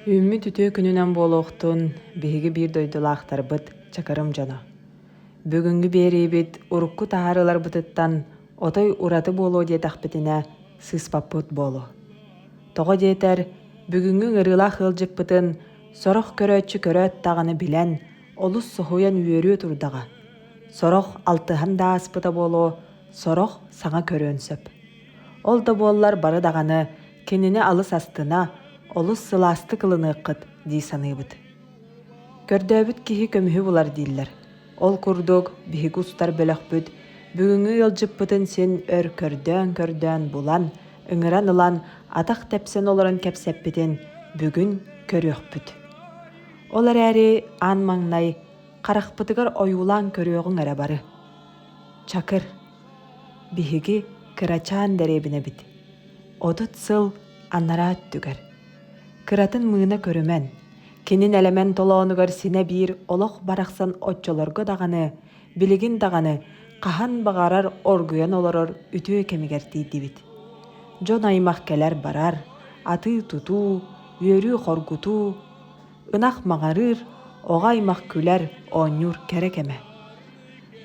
Үүммүт үтүө күнүнэн буолуохтун биһиги биир дойдулаахтарбыт Чакырым дьоно. Бүгүҥҥү биэриибит урукку таһаарыыларбытыттан отой ураты буолуо диэтэхпитинэ сыыспаппыт буолуо. Тоҕо диэтэр, бүгүҥҥү ыҥырыылаах ыалдьыппытын сорох көрөөччү көрөөт даҕаны билэн, олус соһуйан үөрүө турдаҕа. Сорох алтыһан да ааспыта буолуо, сорох саҥа көрүөн сөп. Ол да буоллар бары даҕаны кинини алыс астына, олус сылаастык ылыныаххыт дии саныыбыт. Көрдөөбүт киһи көмүһү булар дииллэр. Ол курдук биһиги устар бөлөхпүт бүгүҥҥү ыалдьыппытын син өр көрдөөн-көрдөөн булан, ыҥыран ылан атах тэпсэн олорон кэпсэппитин бүгүн көрүөхпүт. Ол эрээри аан маҥнай харахпытыгар ойуулаан көрүөҕүҥ эрэ бары. Чакыр. Биһиги кырачаан дэриэбинэбит. 30 сыл анараа өттүгэр. Кыратын мыына көрүмэн, кини нэлэмэн толоонугар синэ биир олох барахсан оччолорго даҕаны, билигин даҕаны хаһан баҕарар оргуйан олорор үтүө кэмигэр тиийдибит. Дьон аймах кэлэр-барар, атыы-тутуу, үөрүү-хоргутуу, ынах маҕарыыр, оҕо аймах күлэр, оонньуур кэрэ кэмэ.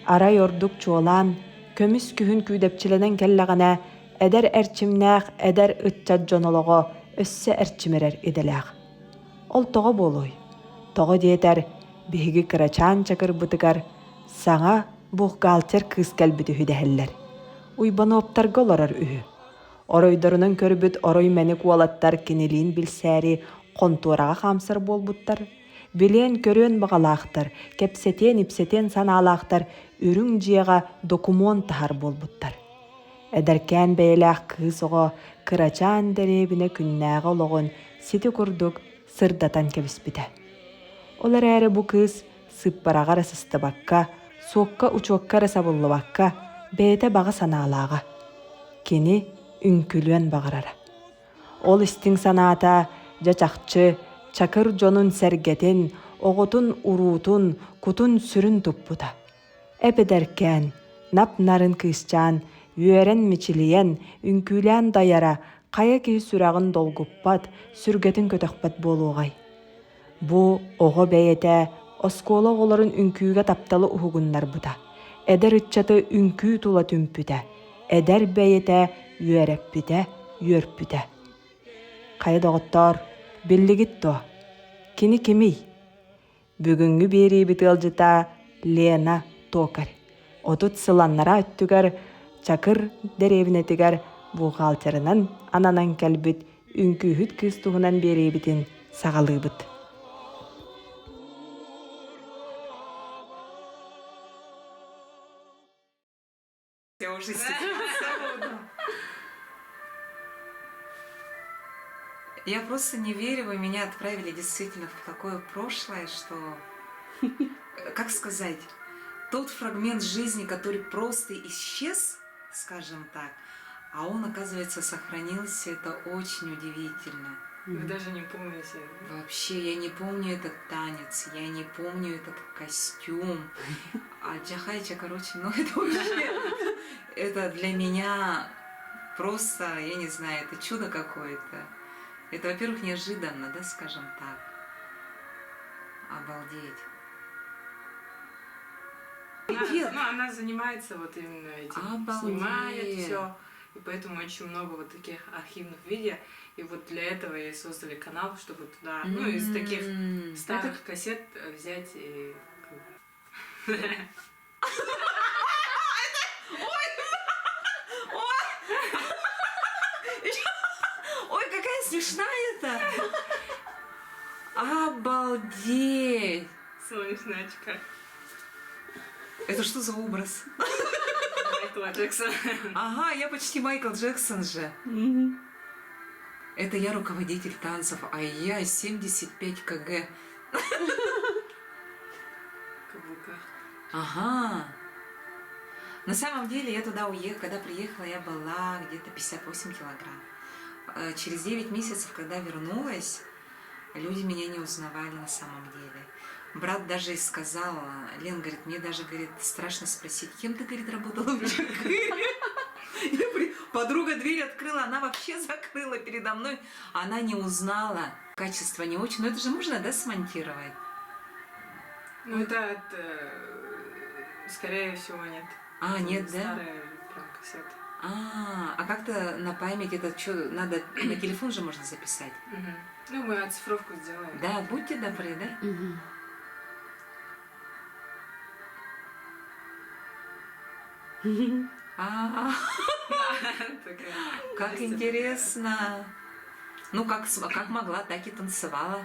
Арай ордук чуолаан, көмүс күһүн күүдэпчилэнэн кэллэҕинэ, эдэр эрчимнээх эдэр ыччат дьон олоҕо өссө эрчимирэр идэлээх. Ол тоҕо буолуой? Тоҕо диэтэр, биһиги кырачаан чакырбытыгар саҥа бухгалтер кыыс кэлбит үһү дэһэллэр. Уйбануоптарга олорор үһү. Оройдорунан көрбүт орой мэник уолаттар кинилиин билсээри хонтуораҕа хаамсар буолбуттар. Билиэн-көрүөн баҕалаахтар, кэпсэтиэн-ипсэтиэн санаалаахтар үрүҥ дьиэҕэ докумуон таһар буолбуттар. Эдэркээн бэйэлээх кыыс оҕо кырачаан дэриэбинэ күннээҕи олоҕун сити курдук сырдатан кэбиспитэ. Ол эрээри бу кыыс сыыппараҕа эрэ сыстыбакка, суокка-учуокка эрэ сабыллыбакка, бэйэтэ баҕа санаалааҕа. Кини үҥкүлүөн баҕарара. Ол истиҥ санаата дьэ чахчы Чакыр дьонун-сэргэтин, оҕотун-уруутун, кутун-сүрүн туппута. Эп-эдэркээн, нап-нарын кыысчаан үөрэн-мичилийэн, үҥкүүлээн дайара хайа киһи сүрэҕин долгуппат, сүргэтин көтөхпөт буолуоҕай? Бу оҕо бэйэтэ оскуола оҕолорун үҥкүүгэ тапталы уһугуннарбыта, эдэр ыччаты үҥкүү тула түмпүтэ, эдэр бэйэтэ үөрэппитэ, үөрпүтэ. Хайа доҕоттоор, биллигит дуо? Кини кимий? Бүгүҥҥү биэриибит ыалдьыта Лена Токарь. 30 сыл аннараа өттүгэр Чакыр дэриэбинэтигэр бухгалтерынан ананан кэлбит үҥкүүһүт кыыс туһунан биэриибитин саҕалыыбыт. Я уже забуду. Я просто не верю, вы меня отправили действительно в такое прошлое, что, как сказать, тот фрагмент жизни, который просто исчез, скажем так, а он, оказывается, сохранился, это очень удивительно. Вы даже не помните. Вообще, я не помню этот танец, я не помню этот костюм. А Джахайча, короче, ну это вообще, это для меня просто, я не знаю, это чудо какое-то. Это, во-первых, неожиданно, да, скажем так. Обалдеть. Она, ну, она занимается вот именно этим. Обалдеть. Снимает все. И поэтому очень много вот таких архивных видео. И вот для этого и создали канал, чтобы туда, ну, из таких старых Это... кассет взять и... Ой, какая смешная-то! Обалдеть! Солнечная очка. Это что за образ? Майкла Джексона. Ага, я почти Майкл Джексон же. Это я руководитель танцев, а я 75 кг. Каблуках. Ага. На самом деле я туда уехала, когда приехала, я была где-то 58 килограмм. Через 9 месяцев, когда вернулась, люди меня не узнавали на самом деле. Брат даже и сказал, Лен, говорит, мне даже, говорит, страшно спросить, кем ты, говорит, работала в Чакыре? Подруга дверь открыла, она вообще закрыла передо мной, она не узнала. Качество не очень, но это же можно, да, смонтировать? Ну, это от, э, скорее всего, нет. А, Это нет, да? Старая прям кассета. А, а как-то на память это что, надо на телефон же можно записать? Мгм. Ну, мы оцифровку сделаем. Да, будьте добры, да? А, Такая как Настя интересно. Ну, как, как могла, так и танцевала.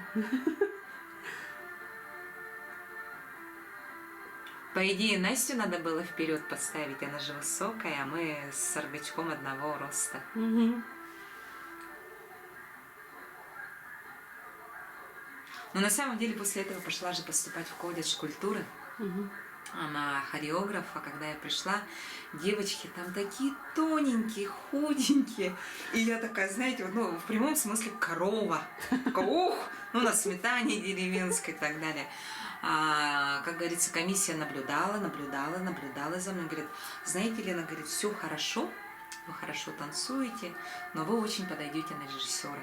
По идее, Настю надо было вперед поставить, она же высокая, а мы с Саргачком одного роста. Но на самом деле после этого пошла же поступать в колледж культуры. Она хореограф, а когда я пришла, девочки там такие тоненькие, худенькие. И я такая, знаете, вот, ну, в прямом смысле корова. Такая, Ух, ну, на сметане деревенской и так далее. А, как говорится, комиссия наблюдала, наблюдала, наблюдала за мной. Говорит, знаете, Лена, говорит, все хорошо, вы хорошо танцуете, но вы очень подойдете на режиссера.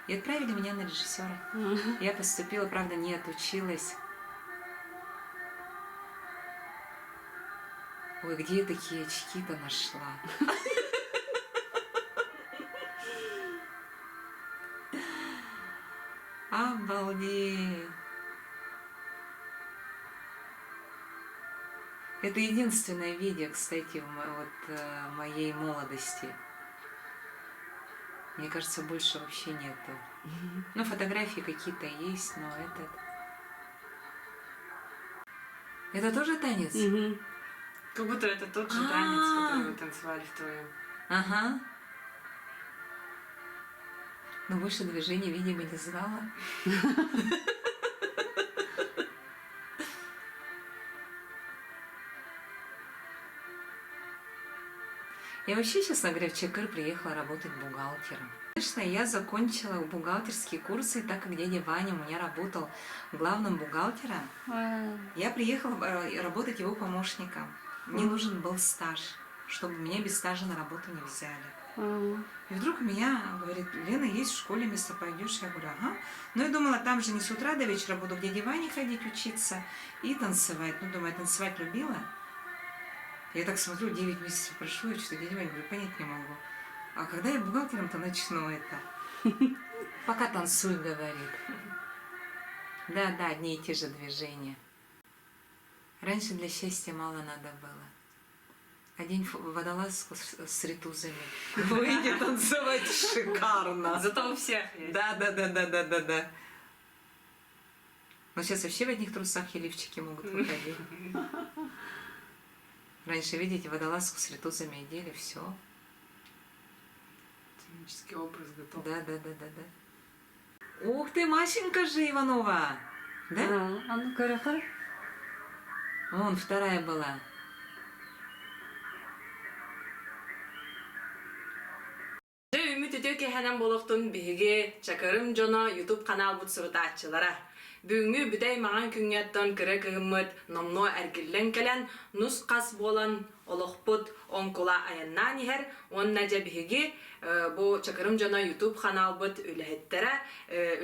И отправили меня на режиссера. Я поступила, правда, не отучилась. Ой, где я такие очки-то нашла? Обалдеть! Это единственное видео, кстати, в вот, моей молодости. Мне кажется, больше вообще нету. Ну, фотографии какие-то есть, но этот... Это тоже танец? Как будто это тот же танец, который вы танцевали втроем. Ага. Но больше движений, видимо, не знала. Я вообще, честно говоря, в Чакыр приехала работать бухгалтером. Конечно, я закончила бухгалтерские курсы, так как дядя Ваня у меня работал главным бухгалтером, я приехала работать его помощником. Мне нужен был стаж, чтобы меня без стажа на работу не взяли. И вдруг меня говорит, Лена, есть в школе место, пойдешь? Я говорю, ага. Ну, я думала, там же не с утра до вечера буду к дяде Ване ходить учиться и танцевать. Ну, думаю, я танцевать любила. Я так смотрю, 9 месяцев прошло, я что-то дядя Ваня, говорю, понять не могу. А когда я бухгалтером-то начну это? Пока танцуй, говорит. Да, да, одни и те же движения. Раньше для счастья мало надо было. Одень водолазку с ритузами. Выйди танцевать шикарно. Зато у всех есть. Да, да, да, да, да, да, да. Но сейчас вообще в одних трусах и лифчики могут выходить. Раньше, видите, водолазку с ритузами одели, все. Сценический образ готов. Да, да, да, да, да. Ух ты, Машенька же Иванова! Да? А ну көрөхөр. Вон, вторая была. Дьэ үүммүт үтүө киэһэнэн буолуохтун биһиги Чакырым дьоно YouTube каналбыт сурутааччылара. Бүгүҥҥү бүтэй маҥан күҥҥэттэн кыра кыһыммыт номнуо эргиллэн кэлэн, нус-хас буолан олохпут оҥкула айаннаан иһэр уонна дьэ биһиги бу Чакырым дьоно YouTube каналбыт үлэһиттэрэ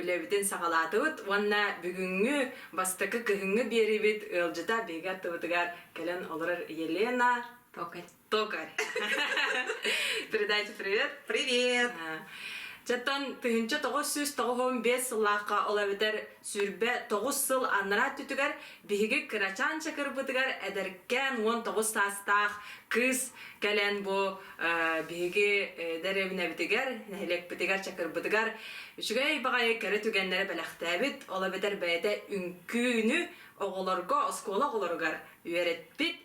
үлэбитин саҕалаатыбыт уонна бүгүҥҥү бастакы кыһыҥҥы биэриибит ыалдьыта биһиги аттыбытыгар кэлэн олорор Елена Токарь. Токарь. Передайте привет. Привет! Чаттан 1995 сыллаахха ол эбэтэр 29 сыл анараа өттүгэр биһиги кырачаан чакырбытыгар эдэркээн 19 саастаах кыыс кэлэн бу биһиги дэриэбинэбитигэр, нэһилиэкпитигэр, чакырбытыгар үчүгэй баҕайы кэрэ түгэннэри бэлэхтээбит, ол эбэтэр бэйэтэ үҥкүүнү оҕолорго, оскуола оҕолоругар үөрэппит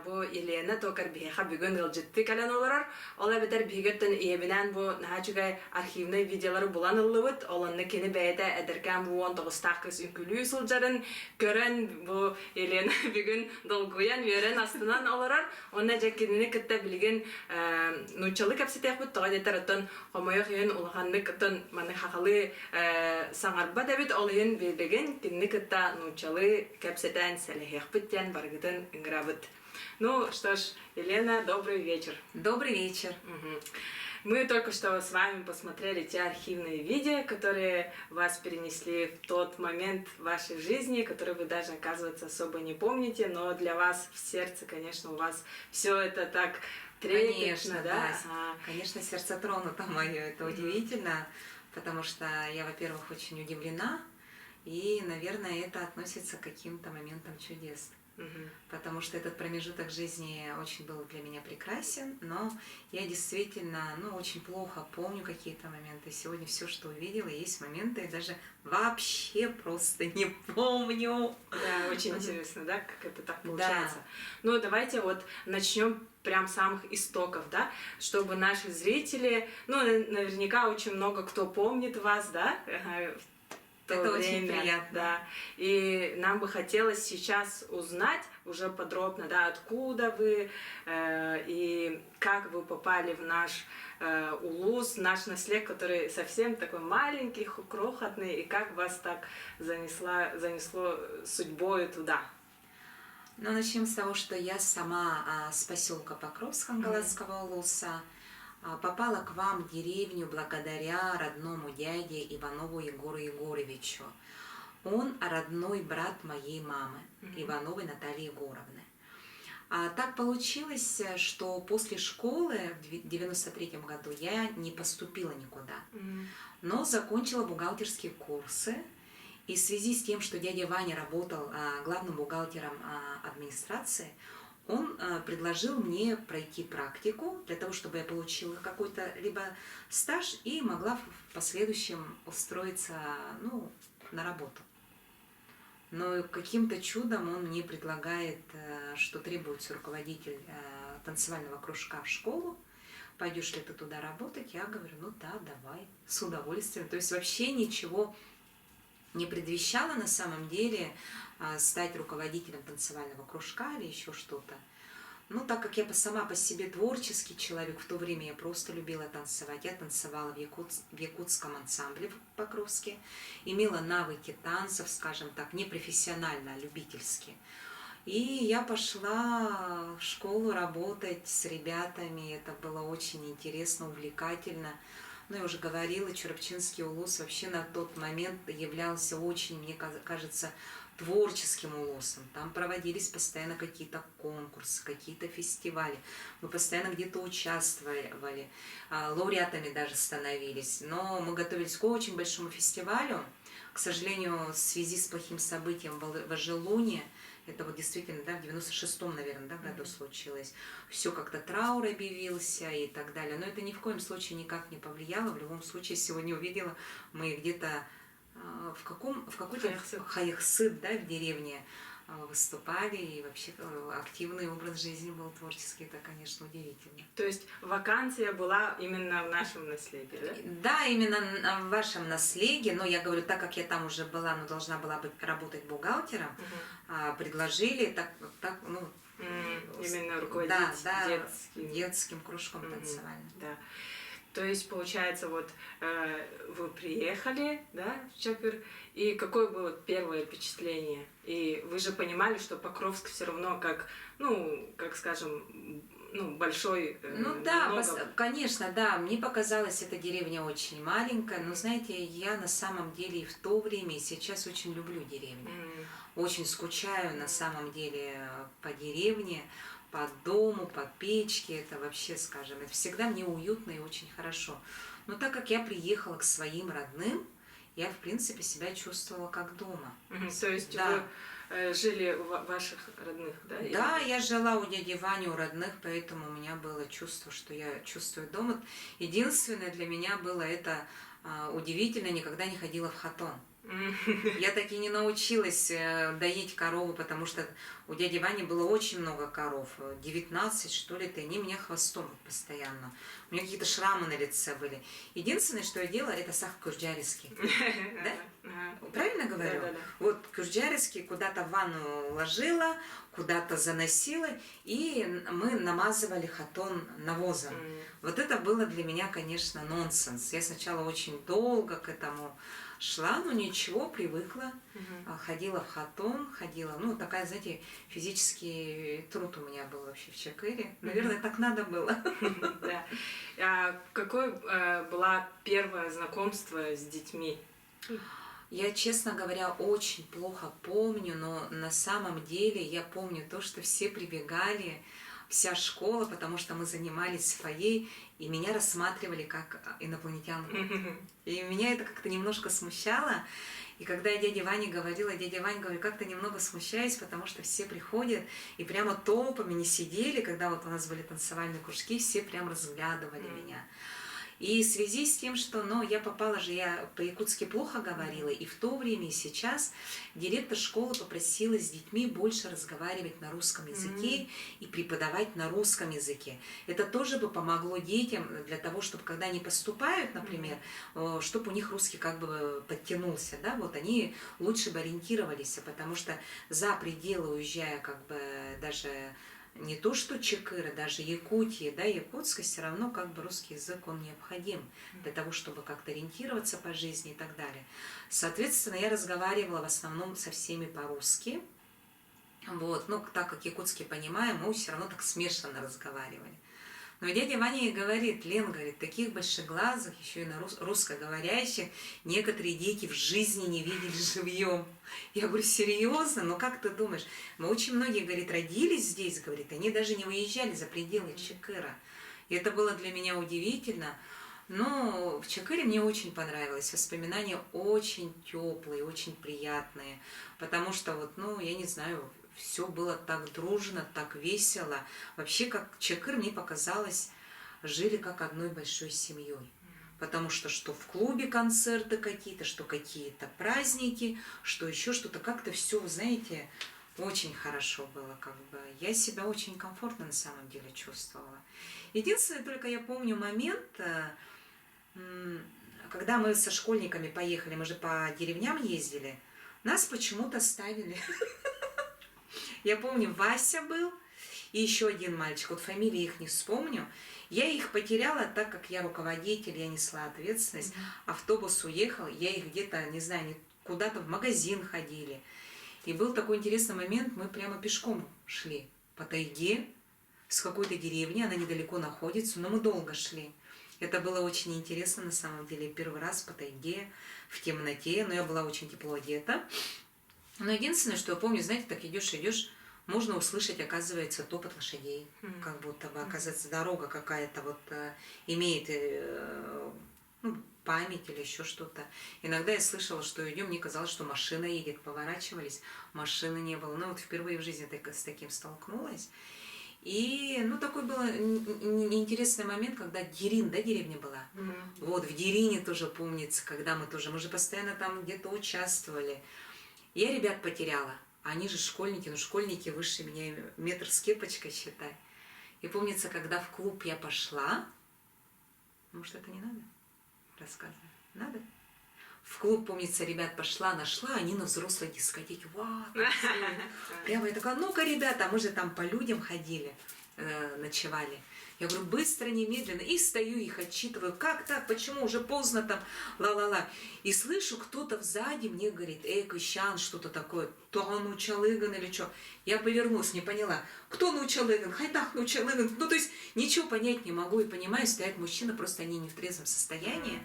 Бу Елена Токарь биһиэхэ бүгүн ыалдьыттыы кэлэн олорор. Ол эбэтэр биһигиттэн ийэбинээн бу наһаа үчүгэй архивнай видеолары булан ыллыбыт. Ол онно кини бэйэтэ эдэркээн бу 19-таах кыыс үҥкүүлүү сылдьарын көрөн бу Елена бүгүн долгуйан, үөрэн, астынан олорор. Уонна дьэ кинини кытта билигин нууччалыы кэпсэтиэхпит тоҕо диэтэр оттон хомойуох иһин улаханнык оттон маны хахалыы саҥарбат эбит, ол иһин билигин кинини кытта нууччалыы кэпсэтэн сэлэһиэхпит диэн барыгытын ыҥырабыт. Ну что ж, Елена, добрый вечер. Добрый вечер. Угу. Мы только что с вами посмотрели те архивные видео, которые вас перенесли в тот момент вашей жизни, который вы даже, оказывается, особо не помните, но для вас в сердце, конечно, у вас все это так трепетно, Конечно, да? да. А. Конечно, сердце тронуто мое, это удивительно, потому что я, во-первых, очень удивлена, и, наверное, это относится к каким-то моментам чудес. Мгм. Потому что этот промежуток жизни очень был для меня прекрасен, но я действительно, ну, очень плохо помню какие-то моменты. Сегодня все, что увидела, есть моменты, я даже вообще просто не помню. Да, очень Мгм. интересно, да, как это так Да. получается. Ну, давайте вот начнем прям с самых истоков, да, чтобы наши зрители, ну, наверняка очень много кто помнит вас, да, в то Это очень время, приятно. Да. И нам бы хотелось сейчас узнать уже подробно, да, откуда вы и как вы попали в наш улус, наш наслег, который совсем такой маленький, крохотный, и как вас так занесло судьбою туда? Ну, начнем с того, что я сама с поселка Покровск Хангаласского улуса, попала к вам в деревню благодаря родному дяде Иванову Егору Егоровичу. Он родной брат моей мамы, Мгм. Ивановой Натальи Егоровны. А так получилось, что после школы в 93-м году я не поступила никуда, Мгм. но закончила бухгалтерские курсы. И в связи с тем, что дядя Ваня работал главным бухгалтером администрации, он предложил мне пройти практику для того, чтобы я получила какой-то либо стаж и могла в последующем устроиться, ну, на работу. Но каким-то чудом он мне предлагает, что требуется руководитель танцевального кружка в школу. Пойдешь ли ты туда работать? Я говорю, ну да, давай, с удовольствием. То есть вообще ничего не предвещало на самом деле стать руководителем танцевального кружка или еще что-то. Ну, так как я сама по себе творческий человек, в то время я просто любила танцевать. Я танцевала в якутском ансамбле в Покровске, имела навыки танцев, скажем так, не профессионально, а любительски. И я пошла в школу работать с ребятами. Это было очень интересно, увлекательно. Ну, я уже говорила, Чурапчинский улус вообще на тот момент являлся очень, мне кажется, творческим улусом. Там проводились постоянно какие-то конкурсы, какие-то фестивали. Мы постоянно где-то участвовали, лауреатами даже становились. Но мы готовились к очень большому фестивалю. К сожалению, в связи с плохим событием в Ажелуне, это вот действительно, да, в 96-м, наверное, да, году Мгм. случилось, все как-то траур объявился и так далее. Но это ни в коем случае никак не повлияло. В любом случае, сегодня увидела, мы где-то в какой-то Хайахсыт. Хайахсыт, да, в деревне выступали, и вообще активный образ жизни был творческий, это, конечно, удивительно. То есть вакансия была именно в нашем наслеге, да? Да, именно в вашем наслеге, но я говорю, так как я там уже была, но должна была быть, работать бухгалтером, Мгм. предложили так, так, ну, Именно руководить да, да, детским. детским кружком Мгм. танцевальным. Да. То есть, получается, вот вы приехали, да, в Чакыр, и какое было первое впечатление? И вы же понимали, что Покровск все равно как, ну, как скажем, ну, большой, Ну да, намного конечно, да, мне показалось, эта деревня очень маленькая, но, знаете, я на самом деле и в то время, и сейчас очень люблю деревню. Очень скучаю на самом деле по деревне, по дому, по печке, это вообще, скажем, это всегда мне уютно и очень хорошо. Но так как я приехала к своим родным, я, в принципе, себя чувствовала как дома. Мгм. То есть Да. вы жили у ваших родных, да? Или Да, я жила у дяди Вани, у родных, поэтому у меня было чувство, что я чувствую дома. Единственное для меня было это удивительно, никогда не ходила в хотон. Я так и не научилась доить корову, потому что у дяди Вани было очень много коров, 19 что ли, и они меня хвостом вот постоянно. У меня какие-то шрамы на лице были. Единственное, что я делала, это сах күрдьэриски. Да? Правильно говорю? Да-да-да. Вот кюрджарецкий куда-то в ванну ложила, куда-то заносила, и мы намазывали хатон навозом. Вот это было для меня, конечно, нонсенс. Я сначала очень долго к этому шла, но ничего, привыкла. Ходила в хатон, ходила. Ну, такая, знаете, физический труд у меня был вообще в Чакыре. Наверное, так надо было. Да. А какое было первое знакомство с детьми? Я, честно говоря, очень плохо помню, но на самом деле я помню то, что все прибегали, вся школа, потому что мы занимались своей, и меня рассматривали как инопланетянку. И меня это как-то немножко смущало. И когда я дяде Ване говорила, дядя Ваня говорит, как-то немного смущаюсь, потому что все приходят и прямо толпами не сидели, когда вот у нас были танцевальные кружки, все прям разглядывали меня. И в связи с тем, что, ну, я попала же, я по-якутски плохо говорила, и в то время, и сейчас директор школы попросила с детьми больше разговаривать на русском языке и преподавать на русском языке. Это тоже бы помогло детям для того, чтобы когда они поступают, например, чтобы у них русский как бы подтянулся, да, вот они лучше бы ориентировались, потому что за пределы уезжая как бы даже не то что Чакыра, даже Якутии, да, Якутска, все равно как бы русский язык, он необходим для того, чтобы как-то ориентироваться по жизни и так далее. Соответственно, я разговаривала в основном со всеми по-русски. Вот, ну, так как якутский понимаем, мы все равно так смешанно разговаривали. Но дядя Ваня и говорит, Лен, говорит, таких большеглазых, еще и на русскоговорящих, некоторые дети в жизни не видели живьем. Я говорю, серьезно? Ну как ты думаешь? Мы очень многие, говорит, родились здесь, говорит, они даже не уезжали за пределы Чакыра. И это было для меня удивительно. Но в Чакыре мне очень понравилось. Воспоминания очень теплые, очень приятные. Потому что вот, ну, я не знаю, все было так дружно, так весело. Вообще, как Чакыр, мне показалось, жили как одной большой семьей. Потому что что в клубе концерты какие-то, что какие-то праздники, что еще что-то. Как-то все, знаете, очень хорошо было. Как бы. Я себя очень комфортно на самом деле чувствовала. Единственное, только я помню момент, когда мы со школьниками поехали, мы же по деревням ездили, нас почему-то ставили. Я помню, Вася был и еще один мальчик, вот фамилии их не вспомню. Я их потеряла, так как я руководитель, я несла ответственность. Автобус уехал, я их где-то, не знаю, куда-то в магазин ходили. И был такой интересный момент, мы прямо пешком шли по тайге с какой-то деревни, она недалеко находится, но мы долго шли. Это было очень интересно, на самом деле, первый раз по тайге, в темноте, но я была очень тепло одета. Но единственное, что я помню, знаете, так идешь, идешь, можно услышать, оказывается, топот лошадей, как будто бы, оказывается, дорога какая-то вот имеет ну, память или еще что-то. Иногда я слышала, что идем, мне казалось, что машина едет, поворачивались, машины не было. Ну вот впервые в жизни так, с таким столкнулась. И, ну, такой был интересный момент, когда Дирин, да, деревня была? Вот, в Дирине тоже помнится, когда мы тоже, мы же постоянно там где-то участвовали. Я ребят потеряла. Они же школьники, ну, школьники выше меня метр с кепочкой, считай. И помнится, когда в клуб я пошла, может, это не надо рассказывать? Надо? В клуб, помнится, ребят пошла, нашла, они на взрослой дискотеке. Вау, Прямо я такая, ну-ка, ребята, мы же там по людям ходили, ночевали. Я говорю, быстро, немедленно. И стою, их отчитываю. Как так? Почему? Уже поздно там, ла-ла-ла. И слышу, кто-то сзади мне говорит, эй, Кыщан, что-то такое. То нууччалыыгын или что? Я повернулась, не поняла. Кто нууччалыыгын? Хайдах нууччалыыгын. Ну, то есть, ничего понять не могу. И понимаю, стоят мужчины, просто они не в трезвом состоянии.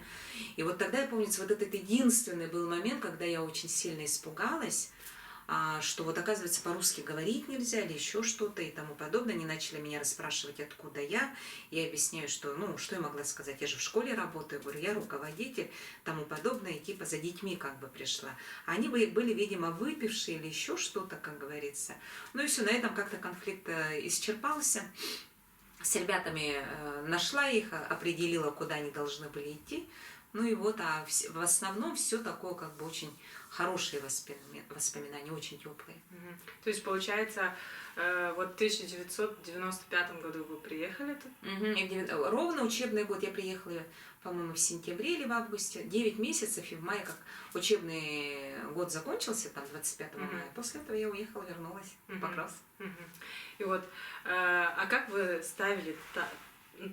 И вот тогда, я помню, вот этот единственный был момент, когда я очень сильно испугалась, что вот оказывается по-русски говорить нельзя или еще что-то и тому подобное. Они начали меня расспрашивать, откуда я. Я объясняю, что, ну, что я могла сказать, я же в школе работаю, говорю, я руководитель, тому подобное, и типа за детьми как бы пришла. Они были, видимо, выпившие или еще что-то, как говорится. Ну и все, на этом как-то конфликт исчерпался. С ребятами нашла их, определила, куда они должны были идти. Ну и вот, а в основном все такое как бы очень хорошие воспоминания, очень теплые. То есть, получается, вот в 1995 году вы приехали тут? Угу. Ровно учебный год я приехала, по-моему, в сентябре или в августе. 9 месяцев, и в мае, как учебный год закончился, там, 25 мая, после этого я уехала, вернулась в Покровск. И вот, а как вы ставили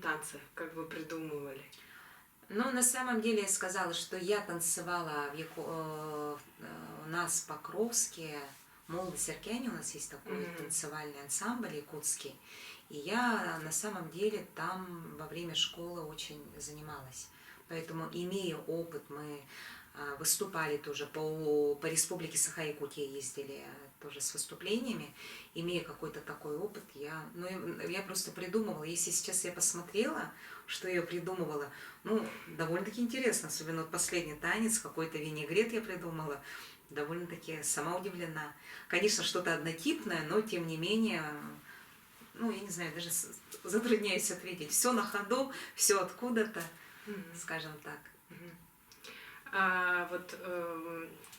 танцы, как вы придумывали? Ну, на самом деле я сказала, что я танцевала у нас в Покровске, Молодость Эркээни у нас есть такой танцевальный ансамбль якутский. И я на самом деле там во время школы очень занималась. Поэтому, имея опыт, мы выступали тоже по республике Саха-Якутия ездили тоже с выступлениями. Имея какой-то такой опыт, ну, я просто придумывала. Если сейчас я посмотрела, что я придумывала, ну, довольно-таки интересно. Особенно вот последний танец, какой-то винегрет я придумала. Довольно-таки сама удивлена. Конечно, что-то однотипное, но тем не менее, ну, я не знаю, даже затрудняюсь ответить. Все на ходу, все откуда-то, скажем так. А, вот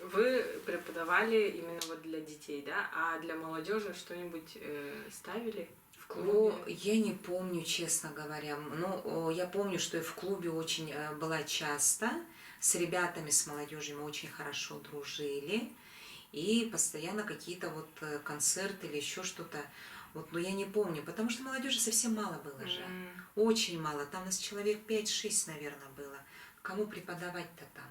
вы преподавали именно вот для детей, да? А для молодежи что-нибудь ставили в клубе? О, я не помню, честно говоря. Ну, я помню, что я в клубе очень была часто. С ребятами, с молодежью мы очень хорошо дружили. И постоянно какие-то вот концерты или еще что-то. Вот, но я не помню, потому что молодежи совсем мало было же. Очень мало. Там у нас человек 5-6, наверное, было. Кому преподавать-то там?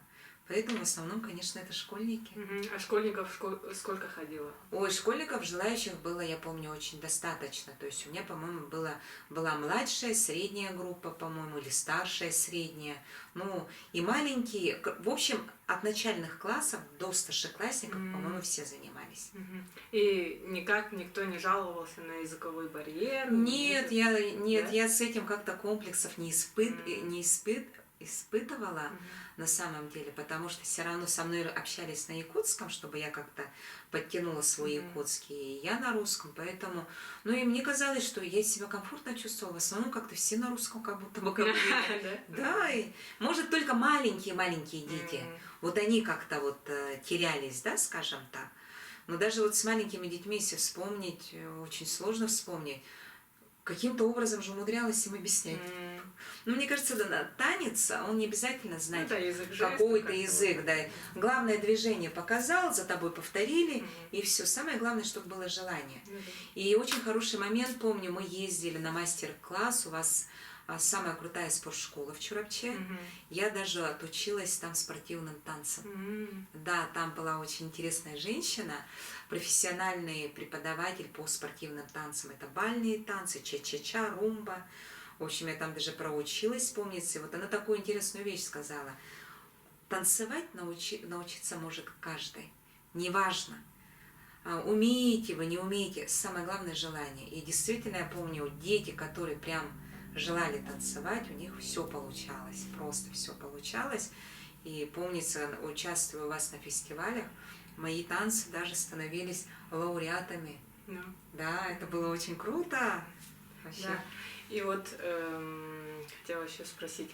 Поэтому в основном, конечно, это школьники. А школьников сколько ходило? Ой, школьников желающих было, я помню, очень достаточно. То есть у меня, по-моему, была младшая, средняя группа, по-моему, или старшая, средняя. Ну, и маленькие. В общем, от начальных классов до старшеклассников, по-моему, все занимались. И никак никто не жаловался на языковой барьер? Нет, нет, Да? я с этим как-то комплексов не испытывала на самом деле, потому что все равно со мной общались на якутском, чтобы я как-то подтянула свой якутский, и я на русском, поэтому... Ну и мне казалось, что я себя комфортно чувствовала, в основном как-то все на русском как будто бы говорили. Да? Да, и, может, только маленькие-маленькие дети, вот они как-то вот терялись, да, скажем так. Но даже вот с маленькими детьми, если вспомнить, очень сложно вспомнить, каким-то образом же умудрялась им объяснять. Ну, мне кажется, да, танец, он не обязательно знать Ну, да, язык жестов какой-то как-то язык, вот. да. Главное, движение показал, за тобой повторили, и все. Самое главное, чтобы было желание. Ну да. И очень хороший момент, помню, мы ездили на мастер-класс, у вас самая крутая спортшкола в Чурапче. Я даже отучилась там спортивным танцам. Да, там была очень интересная женщина, профессиональный преподаватель по спортивным танцам. Это бальные танцы, ча-ча-ча, румба. В общем, я там даже проучилась, помнится. И вот она такую интересную вещь сказала. Танцевать научиться может каждый. Неважно, умеете вы, не умеете. Самое главное желание. И действительно, я помню, дети, которые прям желали танцевать, у них все получалось, просто все получалось. И помнится, участвуя у вас на фестивалях, мои танцы даже становились лауреатами. Да, это было очень круто. Вообще. Да. И вот хотела еще спросить.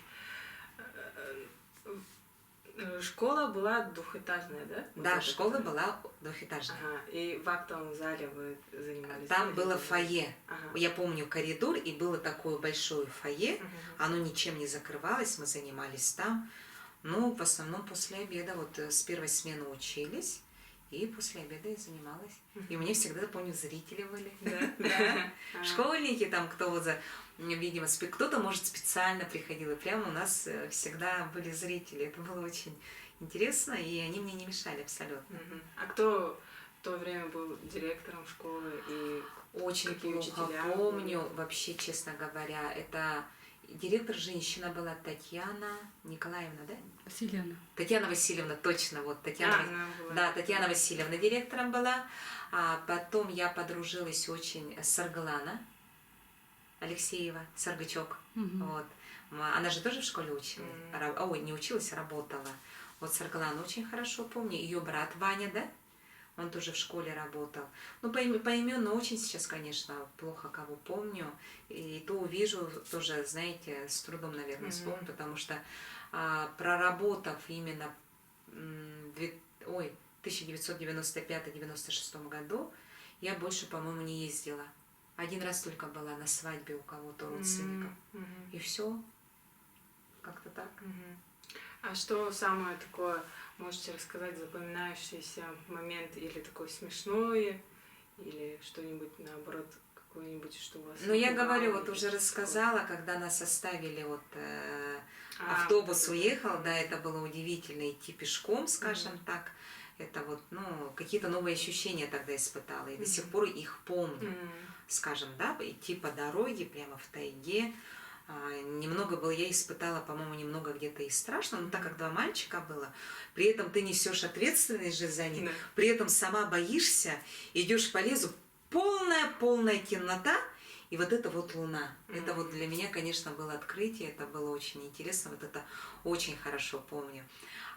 Школа была двухэтажная, да? Вот Да, эта школа которая? была двухэтажная. Ага. И в актовом зале вы занимались? Там да, было или фойе. Я помню коридор, и было такое большое фойе. Оно ничем не закрывалось, мы занимались там. Но в основном после обеда, вот с первой смены учились, и после обеда я занималась. И у меня всегда, помню, зрители были. Да? Да. Школьники там, кто вот за, видимо, кто-то, может, специально приходил, и прямо у нас всегда были зрители. Это было очень интересно, и они мне не мешали абсолютно. А кто в то время был директором школы и Очень какие плохо учителя были? помню, вообще, честно говоря, это директор женщина была Татьяна Николаевна, да? Васильевна. Татьяна Васильевна, точно, вот Татьяна А, она была. Да, Татьяна Васильевна директором была. А потом я подружилась очень с Саргалана Алексеева, Саргачок. Вот. Она же тоже в школе училась. Ой, не училась, а работала. Вот Саргалана очень хорошо помню. Ее брат Ваня, да? Он тоже в школе работал. Ну, поименно очень сейчас, конечно, плохо кого помню. И то увижу тоже, знаете, с трудом, наверное, вспомню, потому что проработав именно ой, 1995-96 году, я больше, по-моему, не ездила. Один раз только была на свадьбе у кого-то родственников. И все. Как-то так. А что самое такое, можете рассказать, запоминающийся момент или такой смешное, или что-нибудь наоборот, какое-нибудь, что у вас Ну, я говорю, напугало вот или уже что-то такое? рассказала, когда нас оставили, вот вот автобус это. уехал, да, это было удивительно идти пешком, скажем так. Это вот, ну, какие-то новые ощущения тогда испытала, и до сих пор их помню, скажем, да, идти по дороге прямо в тайге. Немного было, я испытала, по-моему, немного где-то и страшно, но так как два мальчика было, при этом ты несешь ответственность же за них, при этом сама боишься, идешь по лесу, полная-полная темнота, и вот это вот луна. Это вот для меня, конечно, было открытие, это было очень интересно, вот это очень хорошо помню.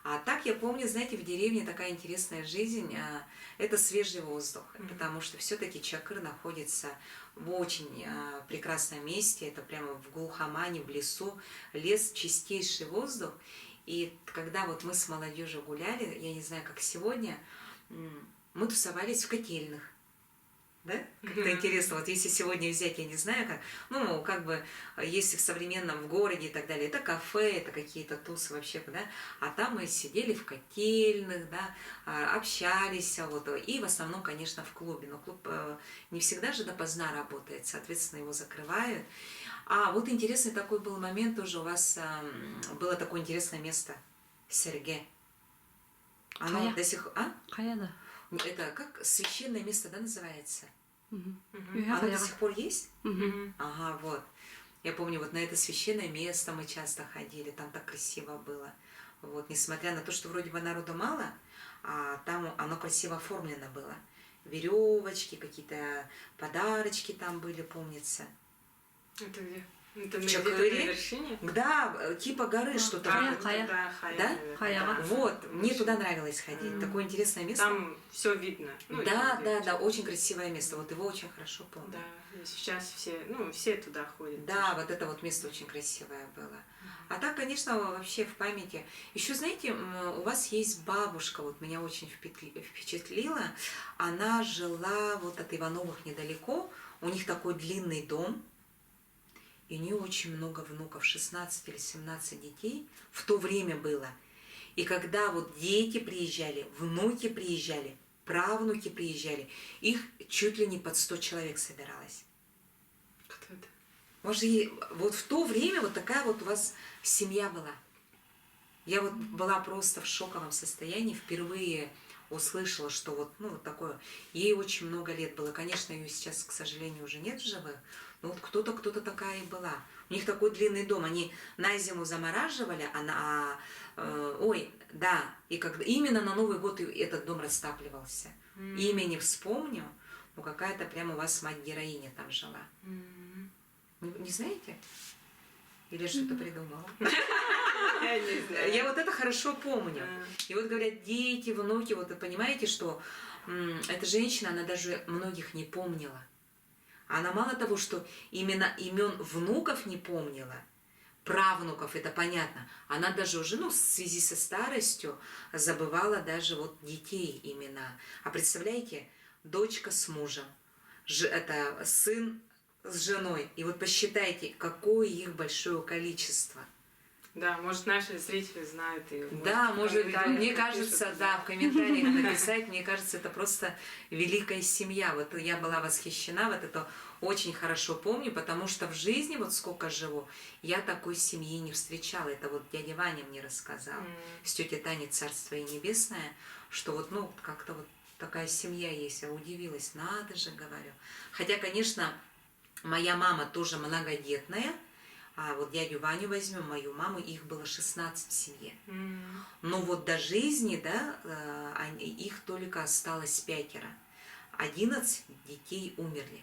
А так я помню, знаете, в деревне такая интересная жизнь, это свежий воздух, потому что все-таки Чакыр находится в очень прекрасном месте, это прямо в глухомане, в лесу, лес, чистейший воздух. И когда вот мы с молодежью гуляли, я не знаю, как сегодня, мы тусовались в котельных. Да? Как-то интересно, вот если сегодня взять, я не знаю, как, ну, как бы, если в современном в городе и так далее, это кафе, это какие-то тусы вообще, да, а там мы сидели в котельных, да, общались, вот, и в основном, конечно, в клубе, но клуб не всегда же допоздна работает, соответственно, его закрывают. А вот интересный такой был момент тоже, у вас было такое интересное место, Сэргэ. Оно Хайа. до сих... А? Хайа да. Это как священное место, да, называется? Үһэ Оно до хайаҕа. сих пор есть? Мгм. Ага, вот. Я помню, вот на это священное место мы часто ходили, там так красиво было. Вот, несмотря на то, что вроде бы народу мало, а там оно красиво оформлено было. Веревочки, какие-то подарочки там были, помнится. Это где? Это В где-то на Чакыре? вершине? Да, типа горы что-то. А, Хайа, ну хайа. тогда хайа, Да? наверное, Хайаҕа. да. Вот, мне туда нравилось ходить. Такое интересное место. Там все видно. Ну, Да, или да, где- да, очень красивое место. Вот его очень хорошо помню. Да, и сейчас все, ну, все туда ходят. Да, тоже. вот это вот место очень красивое было. А так, конечно, вообще в памяти. Еще, знаете, у вас есть бабушка, вот меня очень впечатлила. Она жила вот от Ивановых недалеко. У них такой длинный дом. И у нее очень много внуков, 16 или 17 детей в то время было. И когда вот дети приезжали, внуки приезжали, правнуки приезжали, их чуть ли не под 100 человек собиралось. Кто это? Может, вот в то время вот такая вот у вас семья была. Я вот была просто в шоковом состоянии, впервые услышала, что вот, ну, вот такое. Ей очень много лет было. Конечно, ее сейчас, к сожалению, уже нет в живых, но вот кто-то такая и была. У них такой длинный дом, они на зиму замораживали, а на, ой, да, и когда, именно на Новый год этот дом растапливался. Имя не вспомню, но какая-то прямо у вас мать-героиня там жила. Не знаете? Или что-то придумала? Я не знаю. Я вот это хорошо помню. А. И вот говорят, дети, внуки, вот вы понимаете, что эта женщина, она даже многих не помнила. Она мало того, что именно имен внуков не помнила, правнуков, это понятно, она даже уже, ну, в связи со старостью забывала даже вот детей имена. А представляете, дочка с мужем, это сын с женой. И вот посчитайте, какое их большое количество. Да, может, наши зрители знают. И, может, Да, в может быть, комментариях мне напишут, кажется, да, в комментариях написать, мне кажется, это просто великая семья. Вот я была восхищена, вот это очень хорошо помню, потому что в жизни, вот сколько живу, я такой семьи не встречала. Это вот дядя Ваня мне рассказал, с тетей Таней, царство ей небесное, что вот, ну, как-то вот такая семья есть. Я удивилась, надо же, говорю. Хотя, конечно, моя мама тоже многодетная, а вот дядю Ваню возьмем, мою маму, их было 16 в семье. Но вот до жизни, да, их только осталось 5. 11 детей умерли.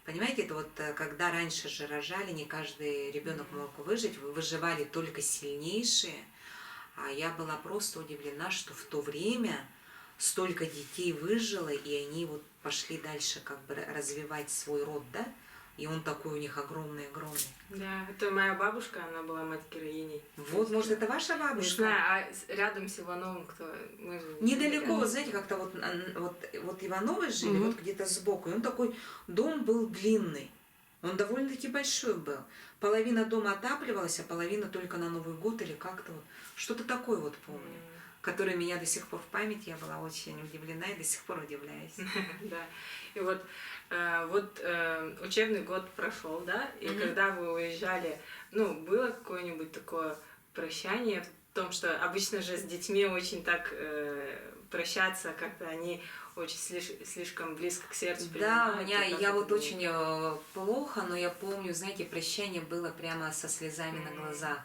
Понимаете, это вот, когда раньше же рожали, не каждый ребенок мог выжить, выживали только сильнейшие. А я была просто удивлена, что в то время столько детей выжило, и они вот пошли дальше как бы развивать свой род, да? И он такой у них огромный-огромный. Да, это моя бабушка, она была мать героиней. Вот, может, это ваша бабушка? Не знаю, а рядом с Ивановым кто? Мы же Недалеко, вы знаете, как-то вот, вот, вот Ивановы жили, вот где-то сбоку. И он такой, дом был длинный. Он довольно-таки большой был. Половина дома отапливалась, а половина только на Новый год или как-то вот. Что-то такое вот помню, которое меня до сих пор в памяти, я была очень удивлена и до сих пор удивляюсь. Да. И вот, вот учебный год прошел, да, и когда вы уезжали, ну, было какое-нибудь такое прощание в том, что обычно же с детьми очень так прощаться, как-то они очень слишком близко к сердцу Да, у принимают, меня, и как я это вот было? очень плохо, но я помню, знаете, прощание было прямо со слезами на глазах.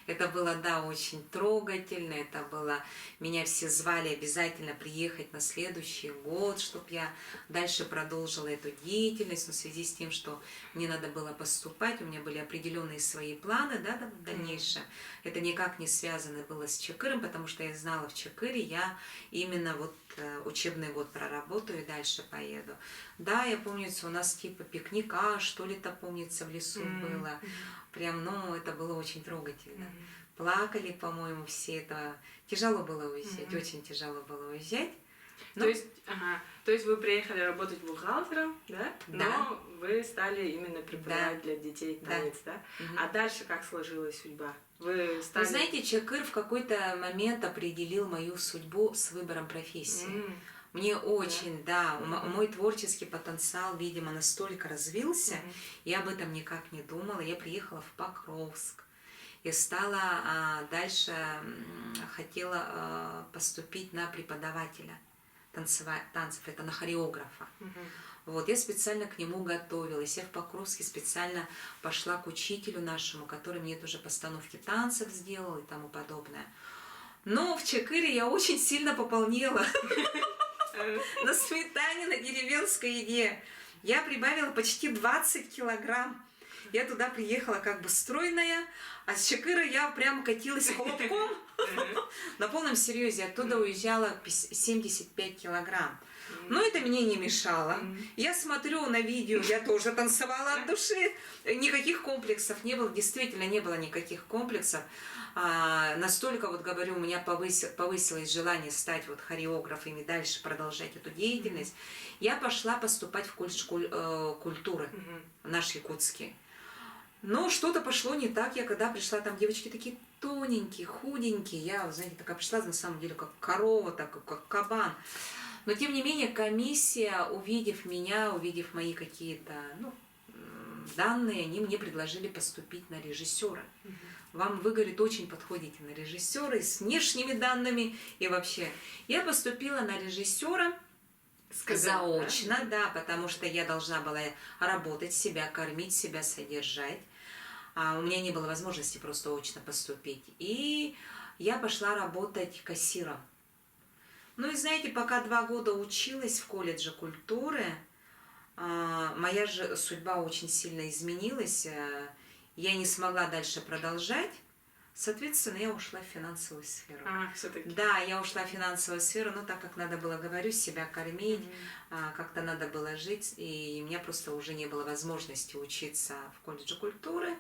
Это было, да, очень трогательно, это было, меня все звали обязательно приехать на следующий год, чтоб я дальше продолжила эту деятельность, но в связи с тем, что мне надо было поступать, у меня были определенные свои планы, да, там, в дальнейшем. Это никак не связано было с Чакыром, потому что я знала, в Чакыре я именно вот учебный год проработаю и дальше поеду. Да, я помню, у нас типа пикника, что ли-то, помнится, в лесу было. Прям, ну, это было очень трогательно. Плакали, по-моему, все это. Тяжело было уезжать, очень тяжело было уезжать. То есть, ага, то есть вы приехали работать бухгалтером, да? Да. Но вы стали именно преподавать для детей Да. танец, да? А дальше как сложилась судьба? Вы стали... Вы знаете, Чакыр в какой-то момент определил мою судьбу с выбором профессии. Мне очень, да, мой творческий потенциал, видимо, настолько развился, я об этом никак не думала. Я приехала в Покровск и стала дальше, хотела поступить на преподавателя танцев, это на хореографа. Вот, я специально к нему готовилась. Я в Покровске специально пошла к учителю нашему, который мне тоже постановки танцев сделал и тому подобное. Но в Чакыре я очень сильно пополнела на сметане, на деревенской еде. Я прибавила почти 20 килограмм. Я туда приехала как бы стройная, а с Чакыра я прям катилась холодком. На полном серьезе. Оттуда уезжала 75 килограмм. Но это мне не мешало. Я смотрю на видео, я тоже танцевала от души. Никаких комплексов не было, действительно не было никаких комплексов. Настолько, вот говорю, у меня повысилось желание стать вот хореографом и дальше продолжать эту деятельность. Я пошла поступать в колледж культуры, наш якутский. Но что-то пошло не так. Я когда пришла, там девочки такие тоненькие, худенькие. Я, знаете, такая пришла, на самом деле, как корова, так, как кабан. Но, тем не менее, комиссия, увидев меня, увидев мои какие-то, ну, данные, они мне предложили поступить на режиссера. Вам, вы, говорит, очень подходите на режиссера и с внешними данными, и вообще. Я поступила на режиссера Сказали, заочно, да? Да, потому что я должна была работать, себя кормить, себя содержать. А у меня не было возможности просто очно поступить. И я пошла работать кассиром. Ну и знаете, пока 2 года училась в колледже культуры, моя же судьба очень сильно изменилась. Я не смогла дальше продолжать. Соответственно, я ушла в финансовую сферу. А, все-таки. Да, я ушла в финансовую сферу, но так как надо было, говорю, себя кормить, как-то надо было жить, и у меня просто уже не было возможности учиться в колледже культуры,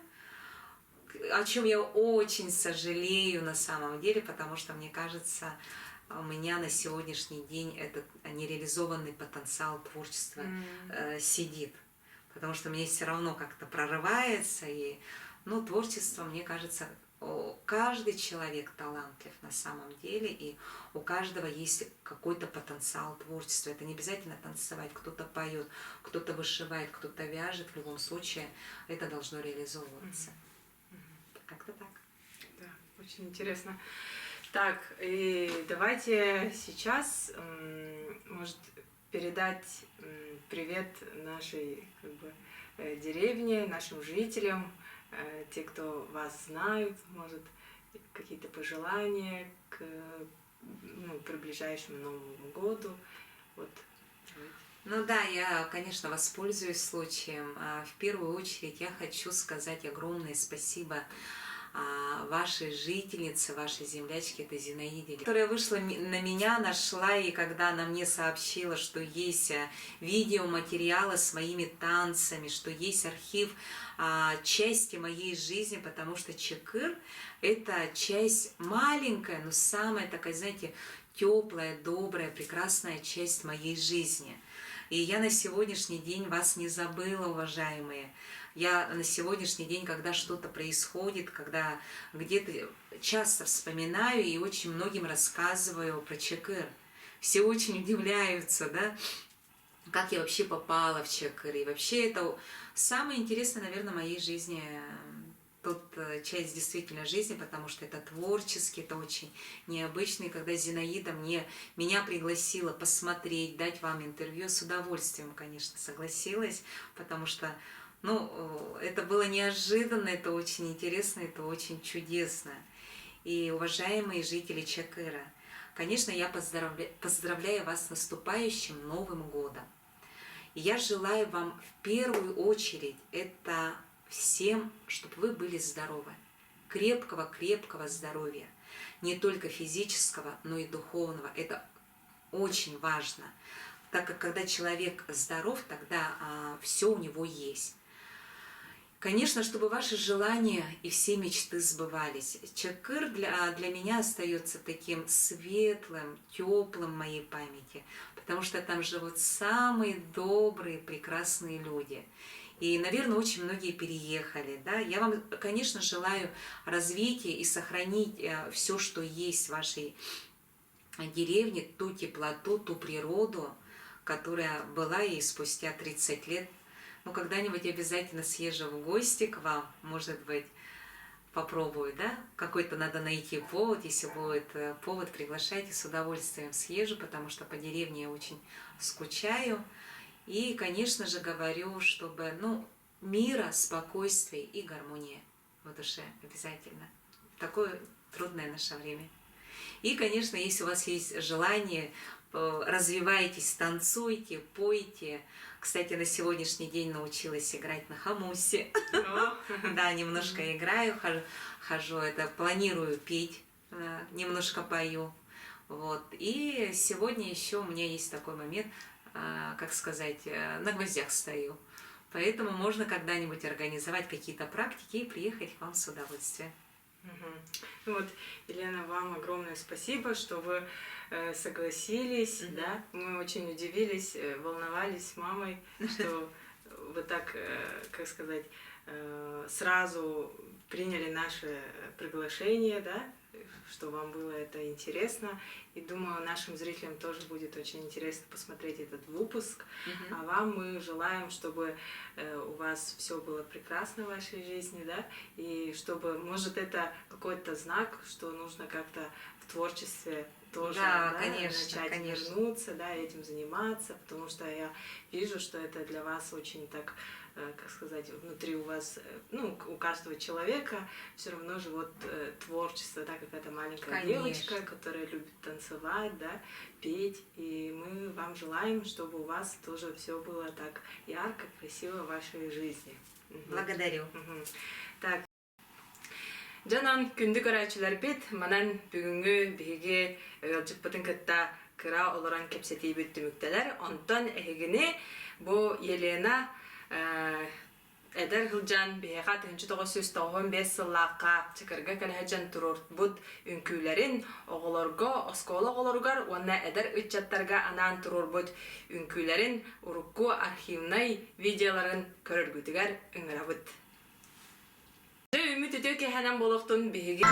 о чем я очень сожалею на самом деле, потому что, мне кажется, у меня на сегодняшний день этот нереализованный потенциал творчества сидит. Потому что мне все равно как-то прорывается, и, ну, творчество, мне кажется, каждый человек талантлив на самом деле, и у каждого есть какой-то потенциал творчества. Это не обязательно танцевать, кто-то поет, кто-то вышивает, кто-то вяжет. В любом случае это должно реализовываться. Как-то так. Да, очень интересно. Так, и давайте сейчас, может, передать привет нашей как бы, деревне, нашим жителям, те, кто вас знают, может, какие-то пожелания к, ну, приближающему Новому году. Вот, давайте. Ну да, я, конечно, воспользуюсь случаем. В первую очередь я хочу сказать огромное спасибо вашей жительнице, вашей землячке, это Зинаиде, которая вышла на меня, нашла, и когда она мне сообщила, что есть видеоматериалы с моими танцами, что есть архив части моей жизни, потому что Чакыр – это часть маленькая, но самая такая, знаете, теплая, добрая, прекрасная часть моей жизни. И я на сегодняшний день вас не забыла, уважаемые. Я на сегодняшний день, когда что-то происходит, когда где-то часто вспоминаю и очень многим рассказываю про Чакыр. Все очень удивляются, да, как я вообще попала в Чакыр. И вообще это самое интересное, наверное, в моей жизни тут часть действительно жизни, потому что это творчески, это очень необычно. И когда Зинаида меня пригласила посмотреть, дать вам интервью, с удовольствием, конечно, согласилась, потому что ну, это было неожиданно, это очень интересно, это очень чудесно. И, уважаемые жители Чакыра, конечно, я поздравляю вас с наступающим Новым годом. И я желаю вам в первую очередь это всем, чтобы вы были здоровы. Крепкого-крепкого здоровья. Не только физического, но и духовного. Это очень важно. Так как когда человек здоров, тогда все у него есть. Конечно, чтобы ваши желания и все мечты сбывались. Чакыр для меня остается таким светлым, теплым в моей памяти, потому что там живут самые добрые, прекрасные люди. И, наверное, очень многие переехали. Да? Я вам, конечно, желаю развития и сохранить все, что есть в вашей деревне, ту теплоту, ту природу, которая была и спустя 30 лет. Ну, когда-нибудь обязательно съезжу в гости к вам, может быть, попробую, да? Какой-то надо найти повод, если будет повод, приглашайте, с удовольствием съезжу, потому что по деревне я очень скучаю. И, конечно же, говорю, чтобы, ну, мира, спокойствия и гармония в душе обязательно. В такое трудное наше время. И, конечно, если у вас есть желание, развивайтесь, танцуйте, пойте. Кстати, на сегодняшний день научилась играть на хомусе. Да, немножко играю, хожу, это планирую петь, немножко пою. Вот. И сегодня еще у меня есть такой момент, как сказать, на гвоздях стою. Поэтому можно когда-нибудь организовать какие-то практики и приехать к вам с удовольствием. Ну вот, Елена, вам огромное спасибо, что вы согласились, да. Мы очень удивились, волновались с мамой, что вы так, как сказать, сразу приняли наше приглашение, да, что вам было это интересно. И думаю, нашим зрителям тоже будет очень интересно посмотреть этот выпуск. А вам мы желаем, чтобы у вас все было прекрасно в вашей жизни, да, и чтобы, может, это какой-то знак, что нужно как-то в творчестве тоже Да, да, конечно, начать конечно. вернуться, да, этим заниматься, потому что я вижу, что это для вас очень так, как сказать, внутри у вас, ну, у каждого человека все равно же вот творчество, да, какая-то маленькая девочка, Конечно. которая любит танцевать, да, петь, и мы вам желаем, чтобы у вас тоже все было так ярко, красиво в вашей жизни. Благодарю. Так, Дьэ онон күндү көрөөччүлэрбит, манан бүгүҥҥү биһиги ыалдьыппытын кытта кыра олорон кэпсэтиибит түмүктэнэр. Онтон эһигини бу Елена эдэр сылдьан биһиэхэ 1995 сыллаахха Чакырга кэлэ сылдьан туруорбут үҥкүүлэрин оҕолорго, оскуола оҕолоругар уонна эдэр ыччаттарга анаан туруорбут үҥкүүлэрин урукку архивнай видеоларын көрөргүтүгэр ыҥырабыт. Үмүт үтүө киэһэнэн буолуохтун биһиги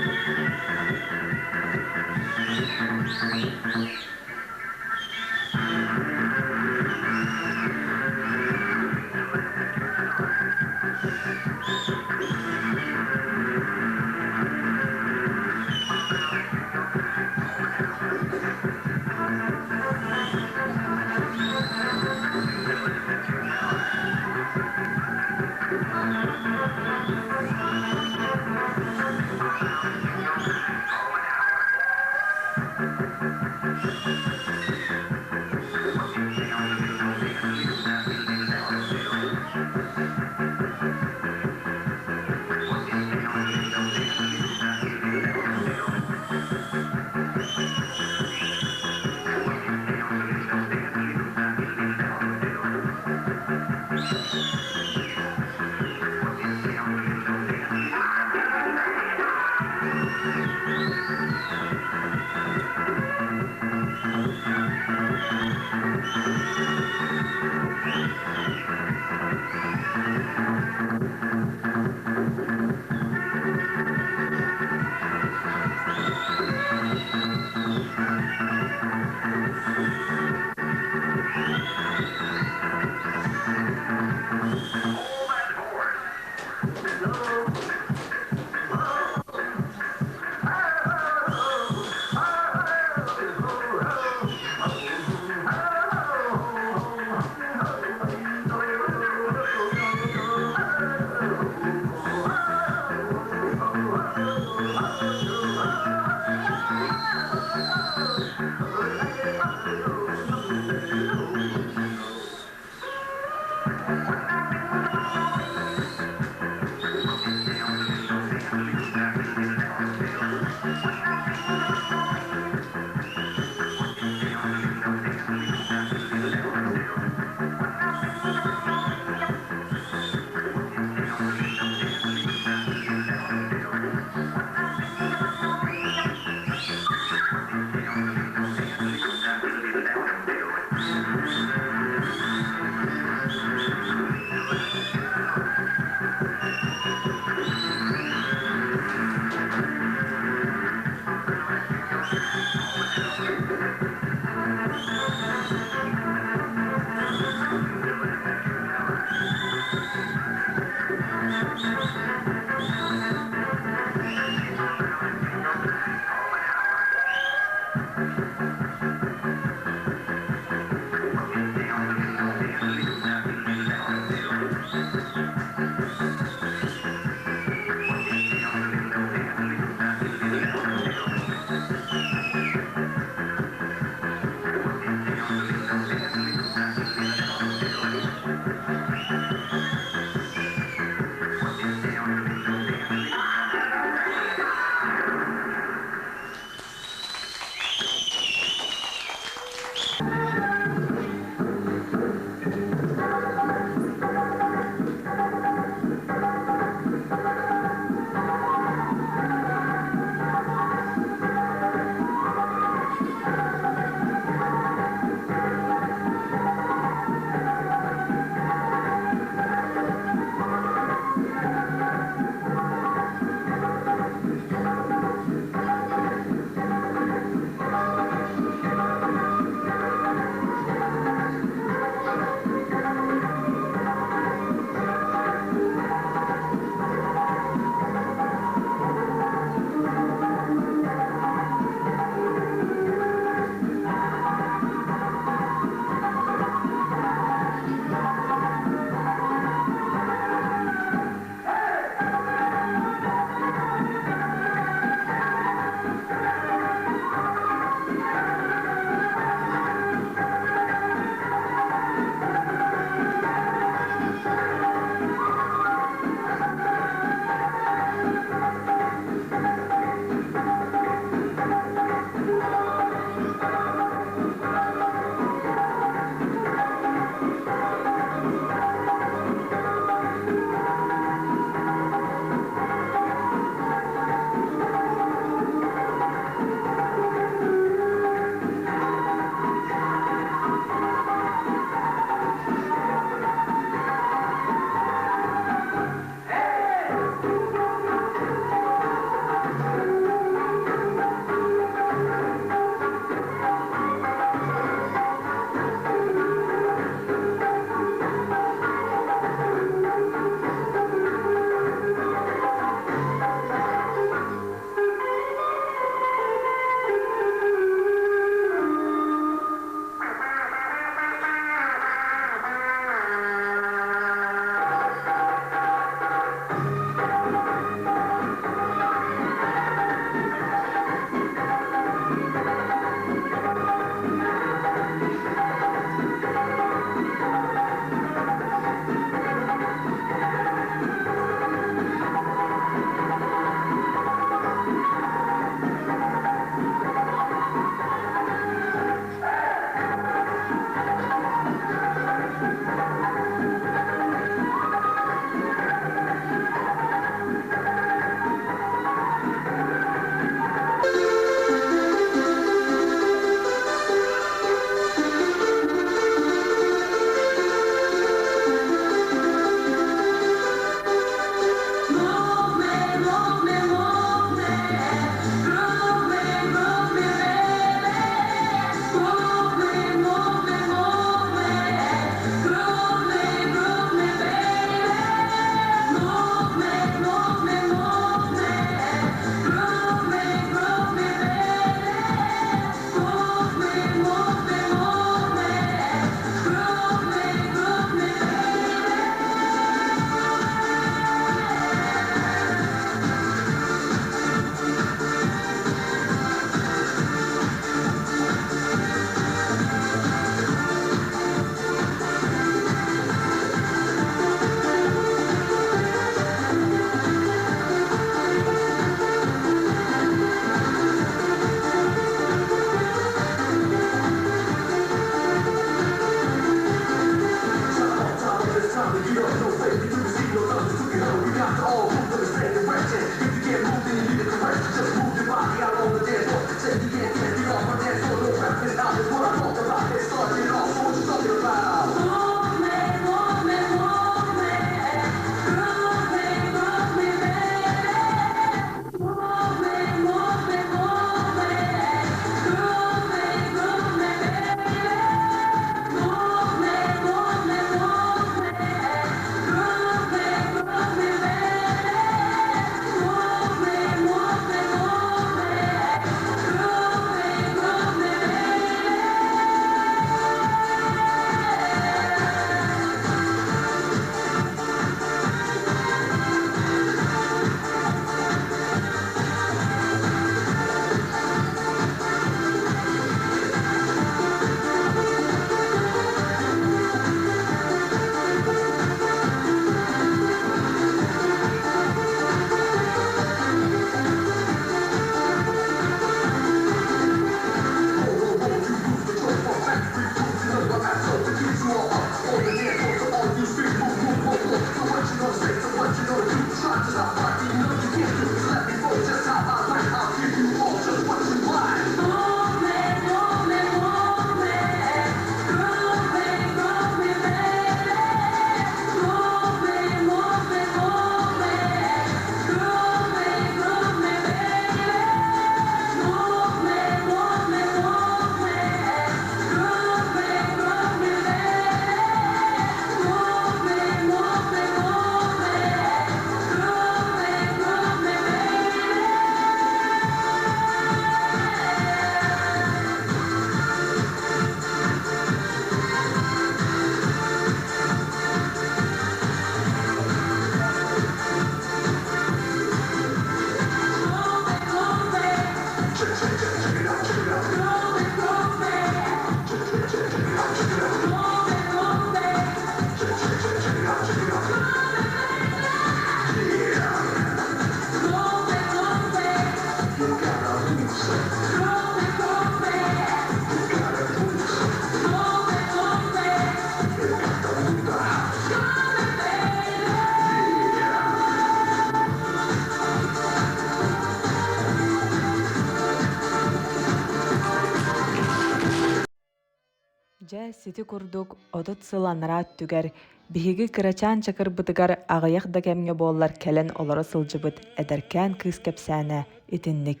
Сити курдук 30 сыл анараа өттүгэр биһиги кырачаан чакырбытыгар аҕыйах да кэмҥэ буоллар кэлэн олоро сылдьыбыт эдэркээн кыыс кэпсээнэ итинник.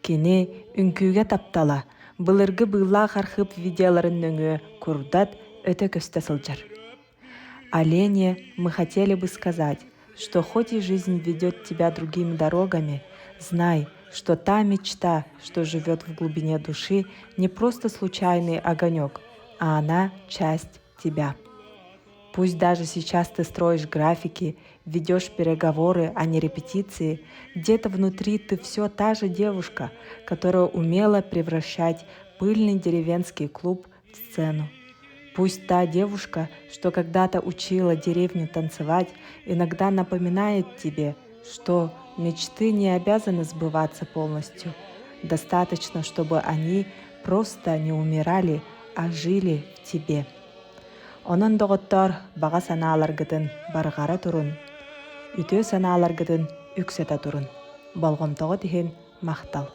Кини үҥкүүгэ таптала, былыргы быыллаах архыып видеоларын нөҥүө курдат өтө көстө сылдьар. Олене мы хотели бы сказать, что хоть и жизнь ведет тебя другими дорогами, знай, что та мечта, что живет в глубине души, не просто случайный огонек, а она часть тебя. Пусть даже сейчас ты строишь графики, ведешь переговоры, а не репетиции, где-то внутри ты все та же девушка, которая умела превращать пыльный деревенский клуб в сцену. Пусть та девушка, что когда-то учила деревню танцевать, иногда напоминает тебе, что мечты не обязаны сбываться полностью. Достаточно, чтобы они просто не умирали, а жили в тебе. Онон, доҕоттоор, баҕа санааларгытын барҕара турун, үтүө санааларгытын үксэтэ турун. Болҕомтоҕут иһин махтал.